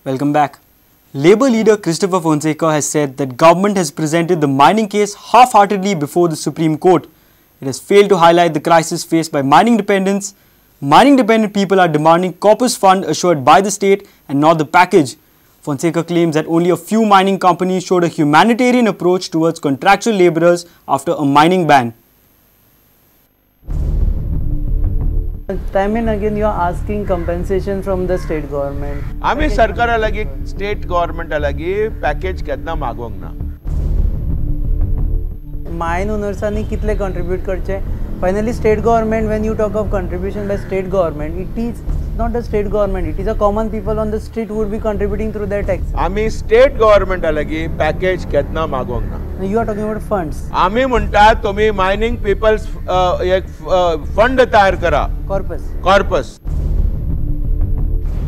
Welcome back. Labour leader Christopher Fonseca has said that government has presented the mining case half-heartedly before the Supreme Court. It has failed to highlight the crisis faced by mining dependents. Mining dependent people are demanding corpus fund assured by the state and not the package. Fonseca claims that only a few mining companies showed a humanitarian approach towards contractual labourers after a mining ban. Time and again you are asking compensation from the state government. आमी सरकारा लागी state गव्हर्नमेंटा लागी package केन्ना मागोवंक ना. मायन ओनर्सांनी कितले contribute करचे? Finally state government, when you talk of contribution by state government, it is not the state government, it is a common people on the street would be contributing through their tax. आमी state गव्हर्नमेंटा लागी package केन्ना मागोवंक ना. You are talking about funds. आमी म्हणटा तुमी mining people's एक fund तयार करा, कॉर्पस. कॉर्पस.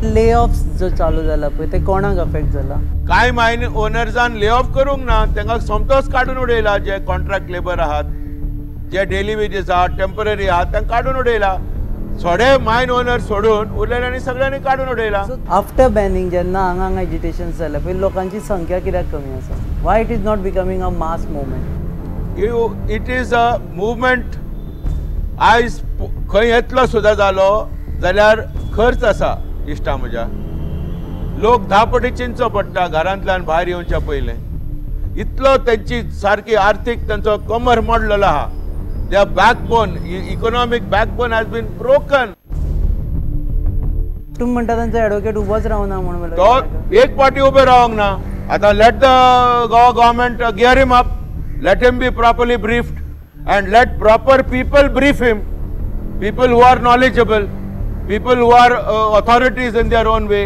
ले ऑफ्स जो चालू जाला पळय ते कोणाक अफेक्ट जाला? कांय मायन ओनर्सान ले ऑफ करूंक ना, तांकां सोमतोच काडून उडयला. जे कॉन्ट्रॅक्ट लेबर आहात, जे डेली वेजीस आहात, टेम्पररी आहात, तांकां काडून उडयला. थोडे मायन ओनर सोडून उरलेल्यांनी सगळ्यांनी काडून उडयला. आफ्टर बॅनिंग जेन्ना हांगा हांगा एजिटेशन जालें पळय, लोकांची संख्या कित्याक कमी आसा? Why it is not becoming a mass movement? It is a movement. आयज खंय येतलो सुद्दां जालो जाल्यार खर्च आसा इश्टा म्हज्या. लोक 10 पटी चिंतचो पडटा घरांतल्यान भायर येवच्या पयलें. इतलो तेंची सारकी आर्थीक तेंचो कमर मोडलेलो आहा. Their backbone, economic backbone has been broken. तुम्ही म्हणता त्यांचा ॲडव्होकेट उभोच रावना म्हणून, तो एक पाटी उभे रावंक ना. आता let the Goa government gear him up, let him be properly briefed and let proper people brief him, people who are knowledgeable, people who are authorities in their own way.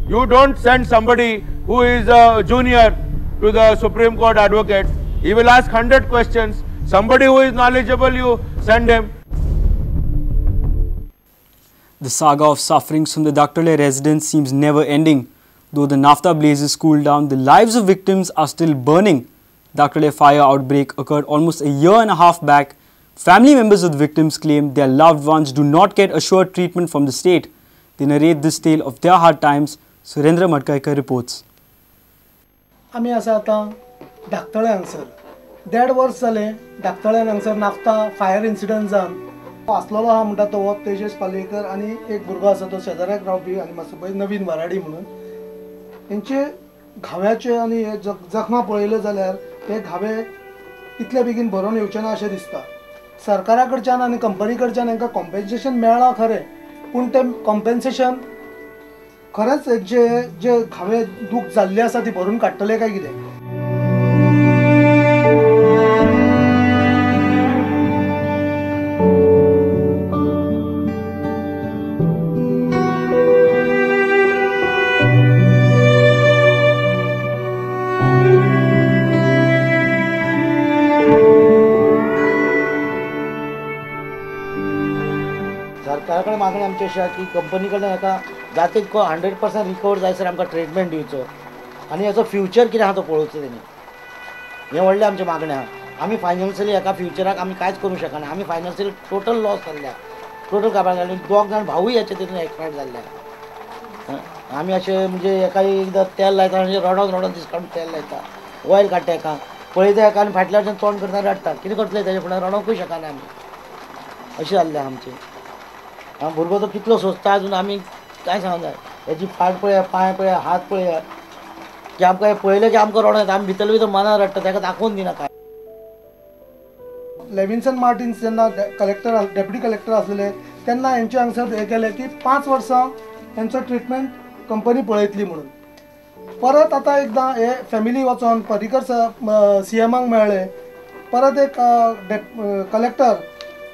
You don't send somebody who is a junior to the Supreme Court advocate. He will ask 100 questions. Somebody who is knowledgeable, you send him. The saga of sufferings from the Dhakatale residents seems never ending. Though the naphtha blazes cooled down, the lives of victims are still burning. Dhakatale fire outbreak occurred almost a year and a half back. Family members of the victims claim their loved ones do not get assured treatment from the state. They narrate this tale of their hard times. Surendra Madkaikar reports. आमी आसा आतां धाकतळे हांगसर. 1.5 वर्स जालें धाकतळ्यान हांगसर naphtha fire incident जावन आसलेलो आहा म्हणटा तो हो तेजेश पालयेकर आनी एक भुरगो आसा तो शेजाऱ्याक रावपी आनी मातसो पळय नवीन वराडी म्हणून. हेंचे घाव्याचे आनी हे जखमा पळयल्यो जाल्यार हे घावे इतले बेगीन भरोवन येवचे ना अशें दिसता. सरकारा कडच्यान आनी कंपनी कडच्यान हेंकां कॉम्पेन्सेशन मेळ्ळां खरें, पूण तें कॉम्पेन्सेशन खरेंच जे जे घावे दूख जाल्ली आसा ती भरून काडटले काय कितें? सरकारा कडेन मागणी आमची अशी आसा की कंपनी कडल्यान हाका जाता तितको 100% रिकवर जायसर आमकां ट्रिटमेंट दिवचो आनी हेचो फ्युचर कितें आहा तो पळोवचो तेणी. हें व्हडलें आमचें मागणें आहा. आमी फायनान्शियली हाका फ्युचराक आमी कांयच करूंक शकना. आमी फायनान्शियली टोटल लॉस जाल्ले आहा, टोटल काबार जाल्ले. 2 जाण भावूय हेचे तितून एक्सपायर जाल्ले आहा. आमी अशें म्हणजे एका एकदां तेल लायता म्हणजे रडोन रडोन दीस काडून तेल लायता, ऑयल काडटा एका पळयता एका आनी फाटल्या वटेन तोंड करता रडटा. कितें करतले तेजे फुडें रडोंकूय शकना आमी, अशें जाल्लें आहा आमचें. भुरगो तो कितलो सोंसता अजून आमी कांय सांगूंक जाय. हेची फाट पळया, पांय पळया, हात पळया, की आमकां हें पळयलें की आमकां रडों येता. आमी भितर भितर मनान रडटा, ताका दाखोवन दिना कांय. लेविन्सन मार्टिन्स जेन्ना कलेक्टर, डेप्युटी कलेक्टर आसलेले तेन्ना हेंचे हांगसर हें केलें की 5 वर्सां हेंचो ट्रिटमेंट कंपनी पळयतली म्हणून. परत आतां एकदां हे फॅमिली वचोन पर्रीकर सीएमाक मेळ्ळे, परत एक कलेक्टर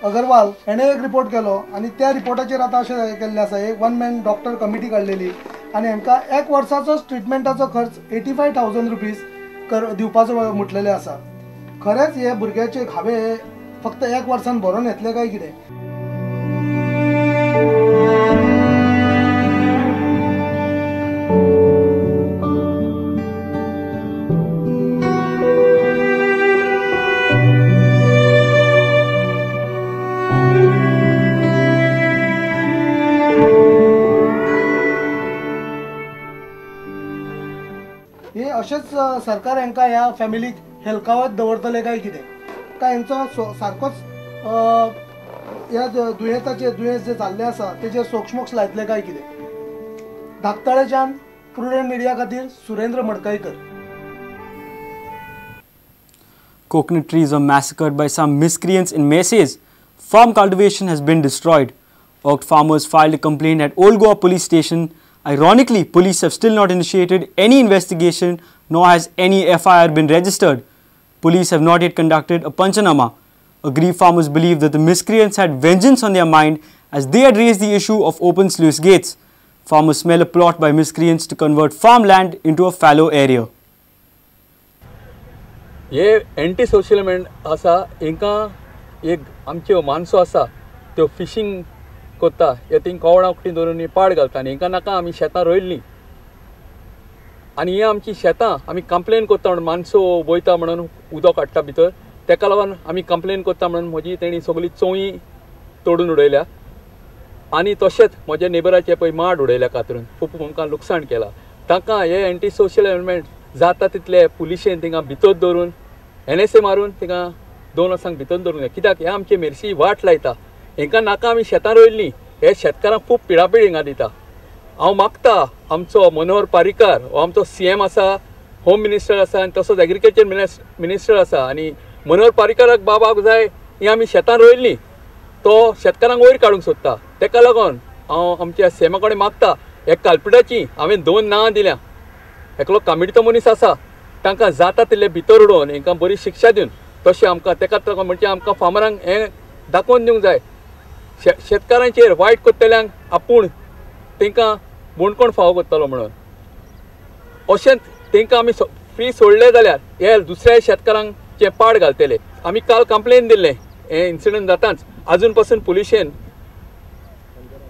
अगरवाल हेणें एक रिपोर्ट केलो आनी त्या रिपोर्टाचेर आतां अशें हें केल्लें आसा, एक 1 मॅन डॉक्टर कमिटी काडलेली आनी हेंकां 1 वर्साचोच ट्रिटमेंटाचो खर्च 85,000 रुपीज दिवपाचो म्हटलेलें आसा. खरेंच हे भुरग्याचे घावे फक्त 1 वर्सान भरोवन येतले काय कितें? अशेंच सरकार हांकां ह्या फॅमिलीक हेलकावत दवरतले काय कितें, काय हेंचो सारकोच ह्या दुयेंताचेर दुयेंस जें जाल्लें आसा तेजेर सोक्षमोक्ष लायतले काय कितें. धाकतळेच्यान प्रुडंट मिडिया खातीर Surendra Madkaikar. Coconut trees were massacred by some miscreants in Merces. Farm cultivation has been destroyed. Irked farmers filed a complaint at Old Goa police station. Ironically, police have still not initiated any investigation, nor has any FIR been registered. Police have not yet conducted a panchanama. Aggrieved farmers believe that the miscreants had vengeance on their mind as they had raised the issue of open sluice gates. Farmers smell a plot by miscreants to convert farmland into a fallow area. हे anti social element आसा, हांकां एक आमच्यो मानसो आसा त्यो fishing कोत्ता, हे thing कोवळां उकटी दवरून पाड घालता आनी हांकां नाका आमी शेतां रोयल्लीं आनी ही आमची शेतां आमी कंप्लेन कोत्ता म्हणून मानसो वयता म्हणून उदक हाडटा भितर, तेका लागून आमी कंप्लेन कोत्ता म्हणून म्हजी तेणी सगळी चोंयी तोडून उडयल्या आनी तशेंच म्हज्या नेबराचे पळय माड उडयल्या कातरून, खूब आमकां लुकसाण केलां. तांकां हे एंटी सोशल एलिमेंट जाता तितले पुलिशेन थिंगा भितर दवरून एनएसए मारून थिंगा 2 वर्सांक भितर दवरूंक जाय. कित्याक हे आमचे मेरशी वाट लायता, हांकां नाका आमी शेतां रोयल्लीं, हे शेतकारांक खूब पिडापीड हिंगा दिता. हांव मागता आमचो मनोहर पारीकर हो आमचो सीएम आसा, होम मिनिस्टर आसा आनी तसोच एग्रीकल्चर मिनिस्टर आसा आनी मनोहर पारीकराक बाबाक जाय ही आमी शेतां रोयल्लीं, तो शेतकारांक वयर काडूंक सोदता. तेका लागून हांव आमच्या सीएमा कडेन मागता ह्या कालपिटाची हांवें 2 नांवां दिल्या, एकलो कामिडतो मनीस आसा, तांकां जाता तितले भितर उडोवन हांकां बरी शिक्षा दिवन तशें आमकां तेकाच लागून म्हणजे आमकां फार्मरांक हें दाखोवन दिवंक जाय, शेतकारांचेर वायट करतल्यांक आपूण तांकां बोणकोण फावो करतलो म्हणून. अशेंच तांकां आमी फ्री सोडले जाल्यार हे दुसऱ्या शेतकारांचे पाड घालतले. आमी काल कंप्लेन दिल्लें हें इन्सिडंट जाताच, आजून पासून पुलिशेन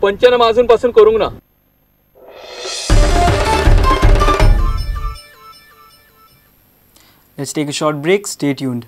पंचनामा आजून पासून करूंक ना. Let's take a short break. Stay tuned.